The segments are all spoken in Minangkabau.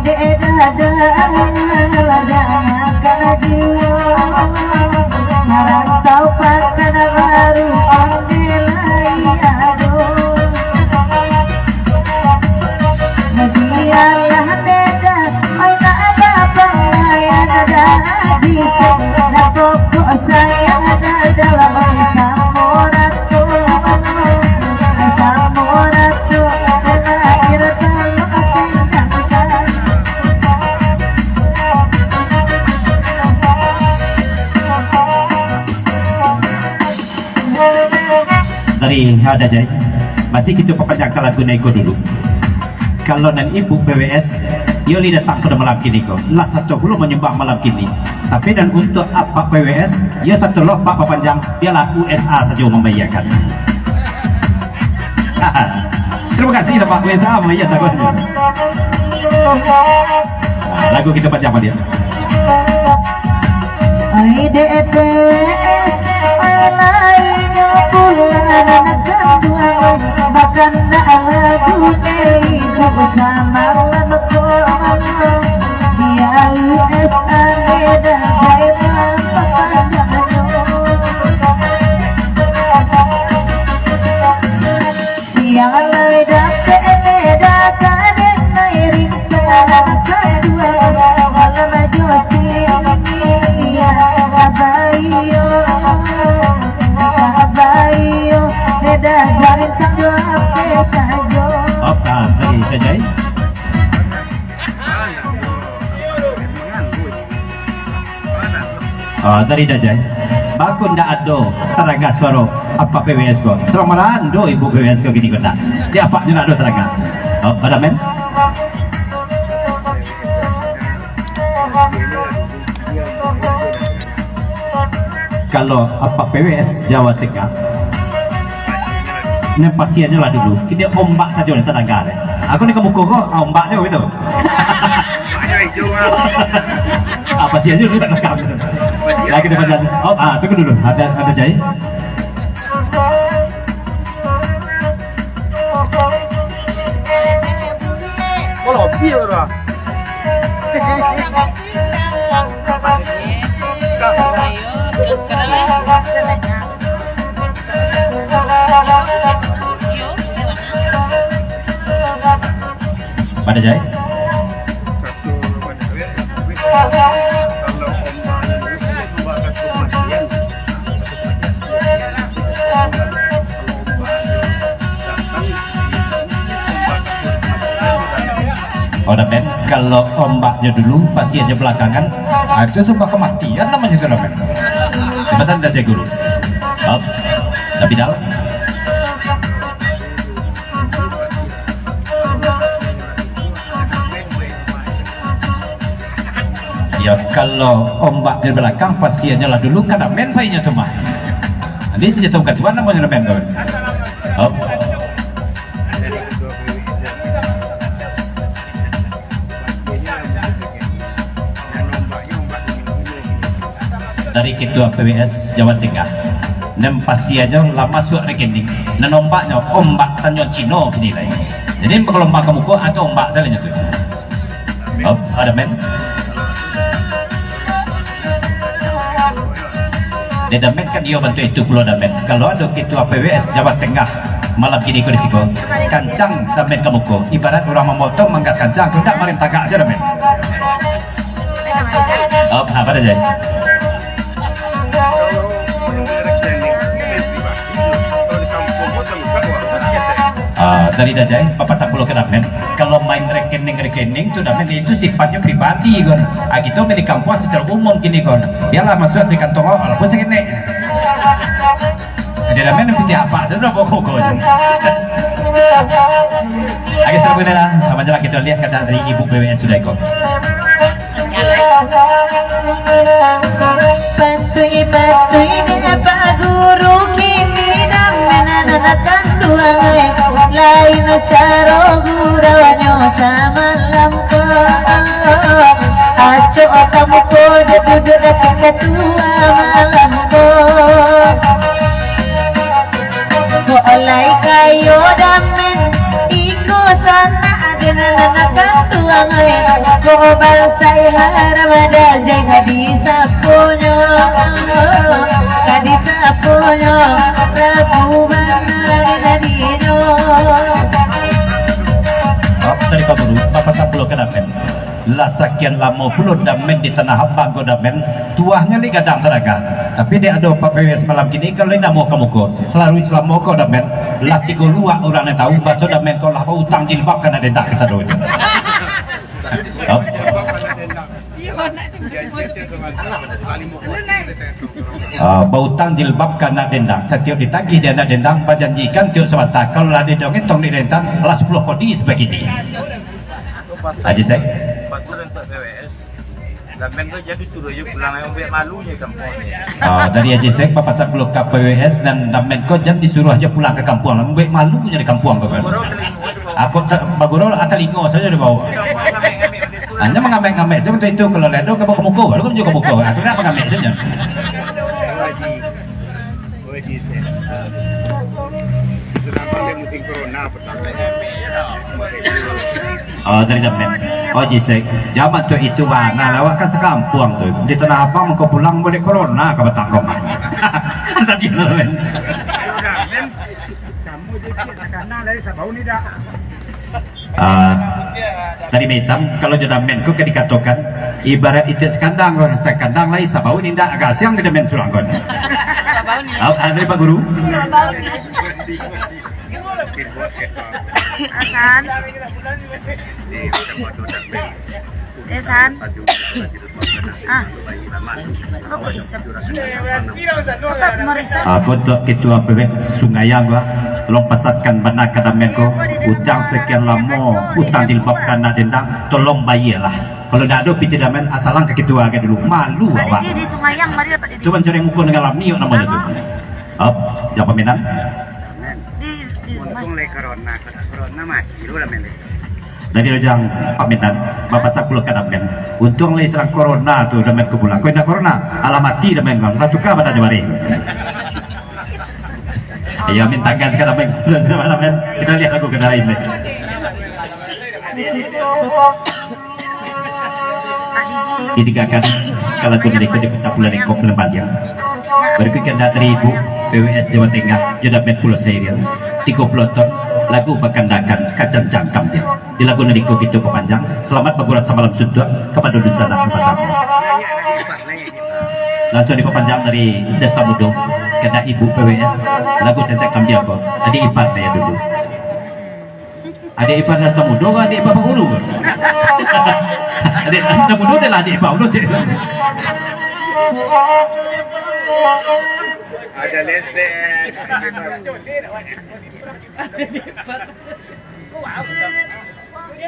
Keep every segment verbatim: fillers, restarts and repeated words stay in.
Dek dada, ladang makan jiwa. Marantau Pakanbaru, onde lai ado. Bialah dek, oi nak bapangaian dah. Di sana pokok sayang dah dalam, oi samo ratu, samo ratu, lahir dalam tindakan. Dari Hada Jai, masih kito papanjangkan lagu nan iko dulu. Kalau nan ibu P W S, iyo lai datang pado malam kini ko, lah sato pulo manyumbang malam kini. Tapi nan untuak apak P W S, iyo sato lo apak papanjang, bialah U S A sajo mambayiakan. Terima kasih lah, Pak, U S A mambayia taguahnyo. Nah, lagu kito panjang baliak. Oi D P S, oi lainyo pulo nan kanduang, bahkan nak lagu ne ibu samalam ko. Di U S A ne dah jai mampapandang. Siang lai dapek ne dah ka den nai ringkah, kanduang malam jo siang. Abayo, abayo, ne dah jarintang jo ape sajo. Oke, dari Hada Jai. Ah, dari Hada Jai. Baa kok ndak ado tadanga suaro apak P W S ko. Surang marando ibu P W S ko kini ko ndak. Di apaknyo ndak ado tadanga. Oh, ado men? Kalau apak P W S Jawa Tengah, nan pasiannyo lah dulu. Kini ombak sajo nan tadanga deh. Aku ni ka muko ko, ah, ombaknyo gitu. Ah, pasian dulu, tak rekam. Lagi depan jalan. Oh, ah, tunggu dulu. Ada, ada Jai. Oh, lopi, bro. Pada Jai. Oh, dah, Ben. Kalau ombaknyo dulu, pasiannyo belakangan, ah, itu sumpah kematian namanya itu, dah, Ben. Jabatan dah, Cik Guru. Oh, tapi dah. Ya, kalau ombak di belakang, pasiannyo lah dulu, kada main painyo tu mah. Nanti senjata bukan tuan, namonyo main tu. Oh. Dari Ketua P W S Jawa Tengah. Nan pasiannyo lah masuak rekening. Nan ombaknyo, ombak tanyo Cino kini lai. Jadi, kalau ombak ka muko, atau ombak sajo tu. Oh, ada men. Dia damen kan iyo bantuak itu pulo damen. Kalau ado Ketua P W S Jawa Tengah malam kini ko di siko, kancang damen ka muko. Ibarat urang mamotong manggas kancang, tu ndak marem tagak ajo damen. Oh, apa dah, Jai? Ah, dari Dajai, papasan pulo ka damen. Kalau main rekening-rekening tu, damen itu sifatnyo pribadi kan. Ah, kito main di kampuang secara umum kini kan. Bialah masuak di kantong awak, walaupun saketek. Jadi damen piti apa sudah pokok-pokoknyo. Oke, sudah boleh lah. Sama aja lah kita lihat kata dari Ibu P W S sudah ikut. Patuih-patuih dek Pak Guru, kini damen nan kanduang, lain caro gurunyo samalam ko. Acok tamu ko duduk dapik katua malam ko. Kok lai kayo damen, iko sanak ado Nan kanduang ai, kok bansai haram, dajai ka disaponyo, ka disaponyo, ragu bana di dadinyo. Maaf dari Pak Guru, Bapak Sapuluah ka Damen. Lah sakian lamo pulo Damen di tanah abang ko Damen, tuahnyo ni gadang taraga. Tapi dek ado Pak P W S malam kini, kalau lai namo ka muko, salalu salamo ko Damen, lah tigo luak urang nan tahu, baso Damen ko lah bautang jilbab ka anak dendang kasado itu. Ah, bautang jilbab ka anak dendang. Satiok ditagih di anak dendang, bajanjikan tiok sabanta, kalau lah didongin tong di dendang, lah sapuluah kodi sabagini. Haji Sek. Pasal untuak P W S, Damen ko jan disuruah jo pulang, mambuek malu nyo di kampuang. Ah, dari Haji Sek, papasan pulo ka P W S, nan Damen ko jan disuruah jo pulang ka kampuang, mambuek malu nyo di kampuang ko kan. Bagurau talingo tu, Bang. Aku ta-, bagurau lah talingo sajo di bawah. Di kampuang ngamek-ngamek macam tu. Hanyo mangamek-ngamek sajo macam itu, kalau lah ado ka muko, baru ka muko. Aku nak mangamek sajo. Haji. Oh, dari Damen. Oh, Jisek. Jaman tu itu bana lawak ka sakampuang tu. Di Tanah Abang mangko pulang bulik corona ka batang koma. Sadih lah, men. Kamu je takana dari Sabau ni dak? Ah, tadi Maitam, kalau jo Damen ko ka dikatokan, ibarat itiak sakandang, sakandang lai Sabau ni ndak, agak siang di Damen surang ko. Sabau ni. Ah, ah, dari Pak Guru. Sabau ni. Hasan. Eh, San. Ah. Rokok isap. Rokok marisa. Ah, ko untuak Ketua P W S Sungai Angua, tolong pasankan bana ka Damen ko, utang sakian lamo, utang jilbab ka anak dendang, tolong bayialah. Kalau ndak ado pitih Damen, asalan ka Ketua agak dulu. Malu awak. Di, di Sungai Ang, mari dapat di. Cubo cari muko dengan lami, yo, namonyo tu. Hah? Hop, jan paminan. Di, di rumah. Untung lai corona, corona mati lu Damen. Dari Ujang paminan, Bapak Sapuluah ka Damen. Untuang lai sarang corona tu Damen ko pulang. Kok indak corona, alah mati Damen, Bang. Lah tuka badan jo bareh. Iyo, minta gas ka Damen. Sudah, sudah, Damen. Kita lihat lagu ka lain deh. Ditinggakan kalau tu mereka di Kota Pulau Lengkok Pelembayan. Berikut kandak dari Ibu P W S Jawa Tengah, jo Damen Pulau Sairial, tigo puluah ton, lagu bakandakan Kacancang Kambiang. Di lagu nan iko kito papanjang, selamat bagurau samalam suntuak kapado dunsanak nan basamo. Langsuang dipapanjang dari Dasta Mudo, kandak Ibu P W S, lagu Cancang Kambiang ko, adiak ipar naya dulu. Adiak ipar Dasta Mudo, adiak ipar Pak Guru. Adiak Dasta Mudo adalah adiak ipar Ulu, cek. Ada lestek. Wow.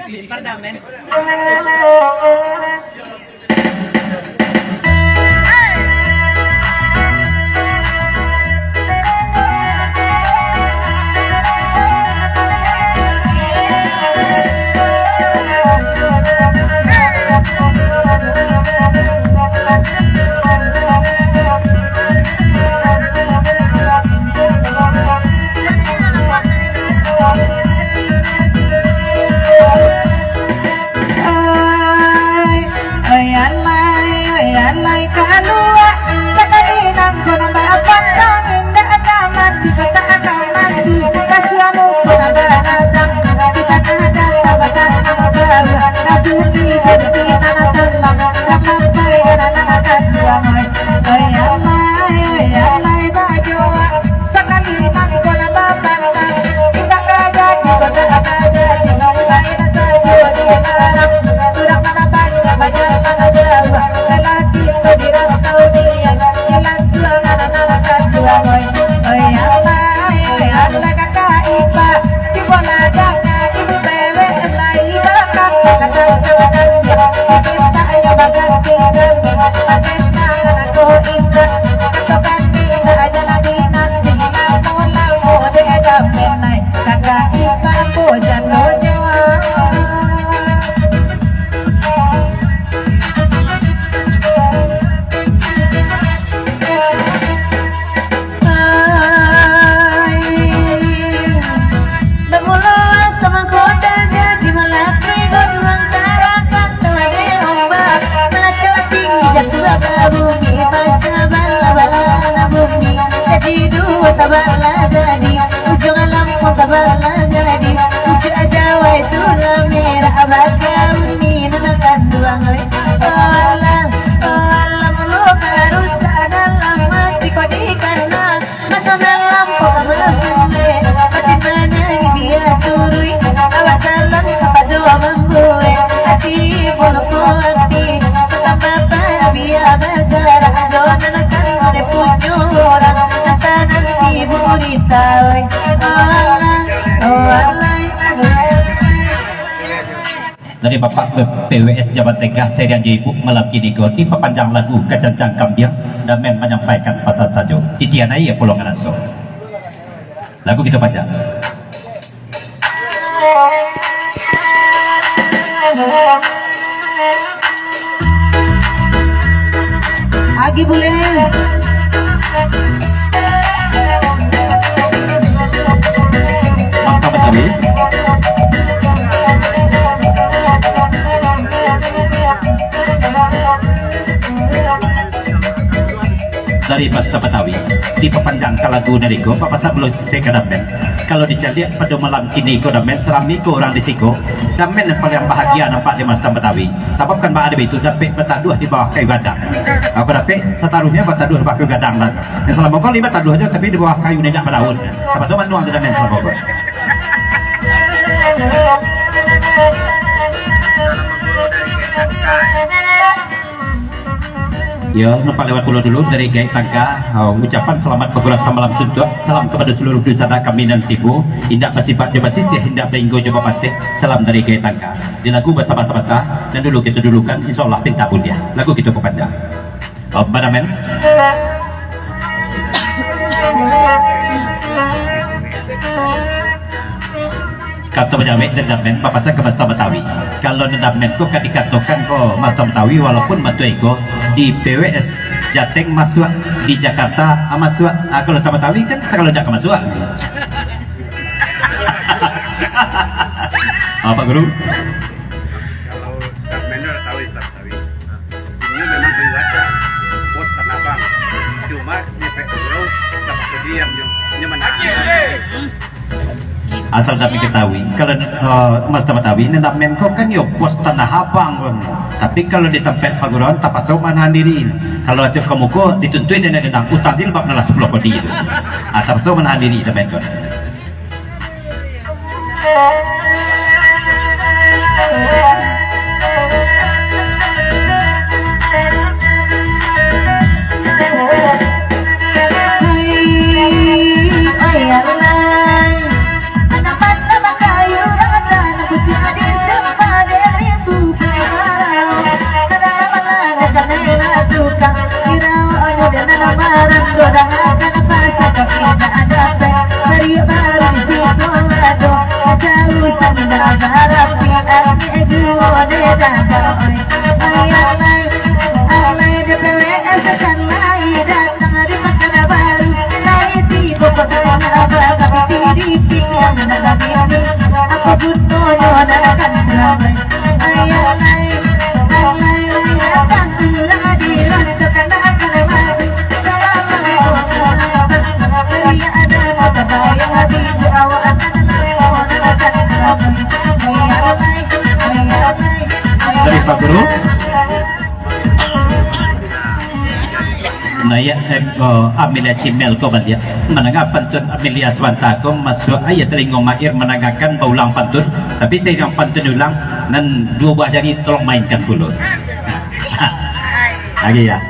Di Pardamen. Oi, oi, alai, oi, alai, kalua. Sakali nangko nan bapantang, indak ka mandi, kota ka mandi. Kasiamu pun ada datang, kita ada tambah datang baru. Rasuni jadi sinan datang, sampai anak-anak dua, oi. Oi, alai, oi, alai, bajoa. Sakali nangko nan bapantang, indak ka jadi, kota ka jadi. Main sajo dilarang, urang mana banyak, banyak mana jauah. Lelaki ko di rantau dian, ilang suang anak-anak dua, oi. Oi, alai, oi, alai, kakak ipar, cubolah danga, ibu P W S lai bakam, kakak jangan dia, minta ayo baganti kami, pakai tangan aku indah, katokan indah aja lagi nanti, lamo-lamo dek damen lai, kakak ipar ko jando nyo. Ai, bamulo asa mangko tajadi malati. Sabalah jadi, ujuang lampu sabalah jadi, pucuak jawai tu lah merah, bakauni nan kanduang, oi. Oh alah, oh alah, mulo barusak dalam ati ko dikana. Maso dalam ko ka babuek, pati manangih bia surui, awak salah kapado mambuek, ati pun ko ati, tambah pabia bajarak, adonan kan ade punyo urang, kata nanti burita, oi. Oh alah, oh alah. Dari Bapak P W S Jabat Tengah, sariang jo Ibu, malam kini ko dipapanjang lagu Kacancang Kambiang, Damen manyampaikan pasan sajo. Titian aia pulo ngaraso. Lagu kito panjang. Agi bulek. Mantap, Betawi. Dari Masta Betawi, dipapanjang ka lagu dari ko, papasak bulu cek ka Damen. Kalau dicaliak pado malam kini ko, Damen, sarami ko urang di siko, Damen nan paliang bahagia nampak di Masta Betawi. Sabab kan baa dek itu dapek bataduah di bawah kayu gadang. Apo dapek, sataruihnyo bataduah di bawah kayu gadang lah. Nan salamo ko lai bataduah jo, tapi di bawah kayu nan indak badaun. Tapaso manuang tu Damen salamo ko. Yo, nampak lewat pulo dulu dari Gaek Tangka. Oh, ucapan salamat bagurasa malam suntuak. Salam kapado saluruah dunsanak kami nan tibo. Indak basifat jo basisiah, indak bainggo jo bapateh. Salam dari Gaek Tangka. Di lagu Basabanta, nan dulu kito dulukan, insyaallah pinta buliah. Lagu kito bapanjang. Oh, bana, men. Kato bajawek dari Damen, bapasan ka Masta Batawi. Kalau nan Damen ko ka dikatokan ko Masta Batawi, walaupun batua iko di P W S Jateng masuak, di Jakarta, ah, masuak. Ah, kalau ka Batawi kan sagalo dak ka masuak. Ah, Pak Guru? Kalau Damen tu dah tahu Islam. Inyo memang baibadah, bos tanah abang. Cuma di P K Guru, dapat diam nyo, nyo manahan. Asal kami ketahui, kalau, eh, Masta Batawi, nan Damen ko kan yo bos tanah abang kan. Tapi kalau di tampek paguruan, tapaso manahan diri. Kalau acok ka muko, dituntuik dek niniak, utang jilbab nan lah sapuluah kodi tu. Ah, tapaso manahan diri Damen ko. Dari Pak Guru. Nah, ya, eh, ko, Amelia Cimel ko baliak. Mandanga pantun Amelia Suwanta ko masuak aia talingo Mair mandangakan baulang pantun. Tapi sairang pantun diulang, nan duo buah jari tolong mainkan pulo. Lagi ya.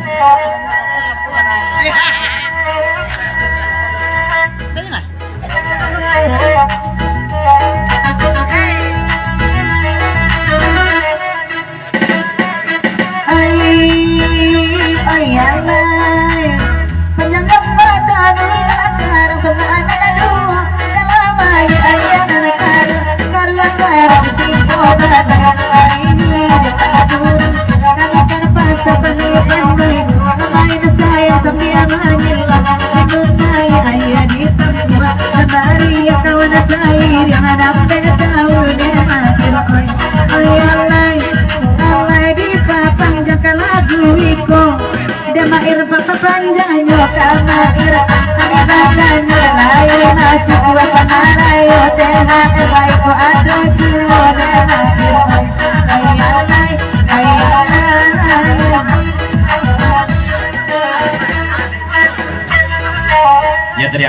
Damair papapanjangnyo ka Mair, ari badanyo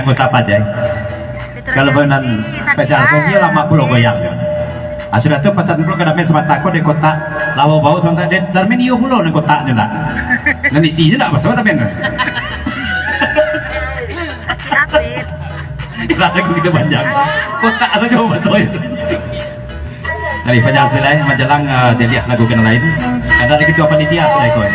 Kota Pajai. Kalau banan pajai, iyo lama pulo goyang. Ah, sudah tu pasan pulo ka Darmin samantako di kotak. Lawa bau samantako di Darmin, iyo pulo di kotak ni tak. Nan isi je tak maso Darmin. Lah lagu kita panjang. Kotak sajo maso itu. Dari Fajar Silai, manjalang, ah, dia lihat lagu kena lain. Karena ada ketua panitia sudah ikut.